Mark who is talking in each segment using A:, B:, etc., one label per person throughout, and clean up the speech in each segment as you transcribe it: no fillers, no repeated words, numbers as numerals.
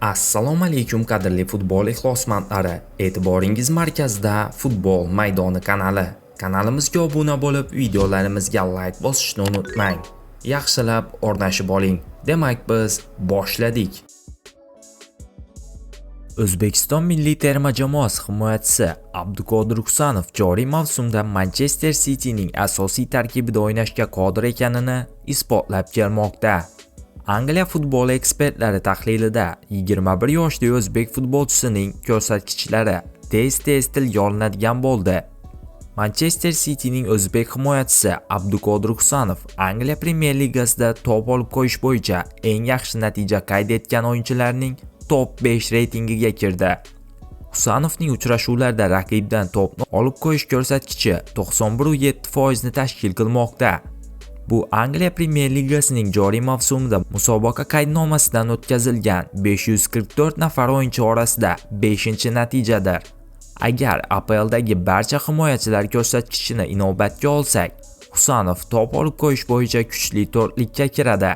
A: Assalomu alaykum, qadrli futbol ixlosmandlari. E'tiboringiz markazida Futbol maydoni kanali. Kanalimizga obuna bo'lib, videolarimizga layk bosishni unutmang. Yaxshilab o'rnashib oling. Demak, biz boshladik. O'zbekiston milliy terma jamoasi himoyachisi Abduqodir Husanov joriy mavsumda Manchester Cityning asosiy tarkibida o'ynashga qodir ekanini isbotlab kelmoqda. Angliya futboli ekspertlari tahlilida 21 yoshli o'zbek futbolchisining ko'rsatkichlari tez-tez tilga olinadigan bo'ldi. Manchester Cityning o'zbek himoyachisi Abduqodir Husanov Angliya Premyer Ligasida to'p olib qo'yish bo'yicha eng yaxshi natija qayd etgan o'yinchilarning top 5 reytingiga kirdi. Husanovning uchrashuvlarda raqibdan to'pni olib qo'yish ko'rsatkichi 91,7% ni tashkil qilmoqda. Bu Angliya Premyer Ligasining joriy mavsumida musobaqa qaydnomasidan o'tkazilgan 544 nafar o'yinchi orasida 5-natijadir. Agar APLdagi barcha himoyachilar ko'rsatkichini inobatga olsak, Husanov to'p olib qo'yish bo'yicha kuchli to'rtlikka kiradi.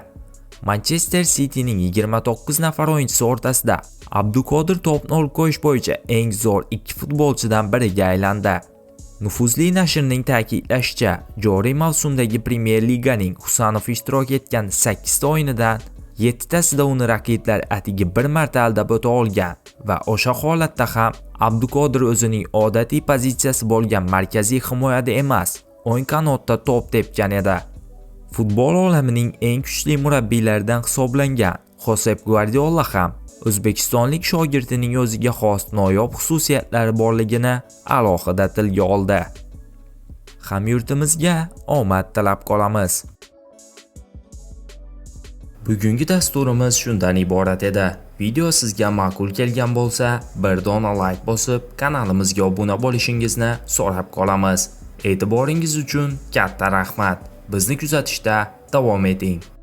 A: Manchester Cityning 29 nafar o'yinchisi o'rtasida Abduqodir to'pni olib qo'yish bo'yicha eng zo'r ikki futbolchidan biriga aylandi. Nufuzli nashrning ta'kidlashicha, joriy mavsumdagi Premyer Liganing Husanov ishtirok etgan 8 ta o'yinidan 7 tasida uni raqiblar atigi bir marta aldab o'ta olgan va o'sha holatda ham Abduqodir o'zining odatiy pozitsiyasi bo'lgan markaziy himoyada emas, o'ng qanotda to'p tepgan edi. Futbol olamining eng kuchli murabbiylaridan hisoblangan Xosep Gvardiola ham o'zbekistonlik shogirdining o'ziga xos noyob xususiyatlari borligini alohida tilga oldi. Hamyurtimizga omad tilab qolamiz. Bugungi dasturimiz shundan iborat edi. Video sizga ma'qul kelgan bo'lsa, bir dona layk bosib, kanalimizga obuna bo'lishingizni so'rab qolamiz. E'tiboringiz uchun katta rahmat. Bizni kuzatishda davom eting.